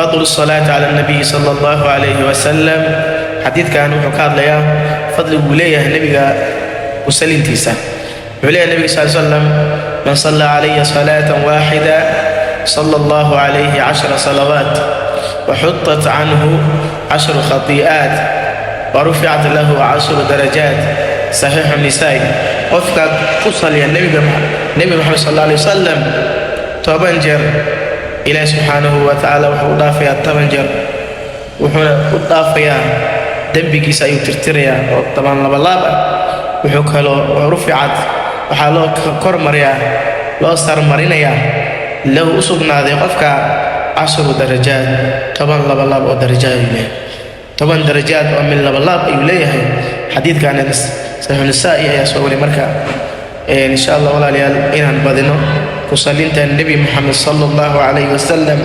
Fadlu salaati cala nabiyi sala allahu calayhi wasalam. Xadiidkan wuxuu ka hadlayaa fadliguu leeyahay nebiga kusalintiisa. Wuxuu leeyahay nebiga sal slam: "Man salla calaya salaatan waaxida, sala allahu calayhi 10 salawaat, waxutat canhu 10 khatii'aat, waruficat lahu 10 darajaat." Saxiixu Nisaa'i. Qofka ku saliya nebiga, Nebi Maxamed sal alla alay wasalam, 10 jeer, Ilaahi subxaanahu wa tacaala wuxuu u dhaafayaa 10 jeer, wuxuuna u dhaafayaa dembigiisa ayuu tirtirayaa oo 10 labalaab ah. Wuxuu kaloo ruficat, waxaa loo kormariyaa, loo sarmarinayaa, lahu u sugnaaday qofka 10 darajaat, 10 labalaab oo darajaad ayuu leeyahay. 10 darajaad oo min labalaab ayuu leeyahay. Xadiidkan Saxiixu Nisaa'i ayaa soo wariy. Marka insha Allah, walaalayaal, inaan badino ku salinta Nebi Moxamed sala allahu calayhi wasalam.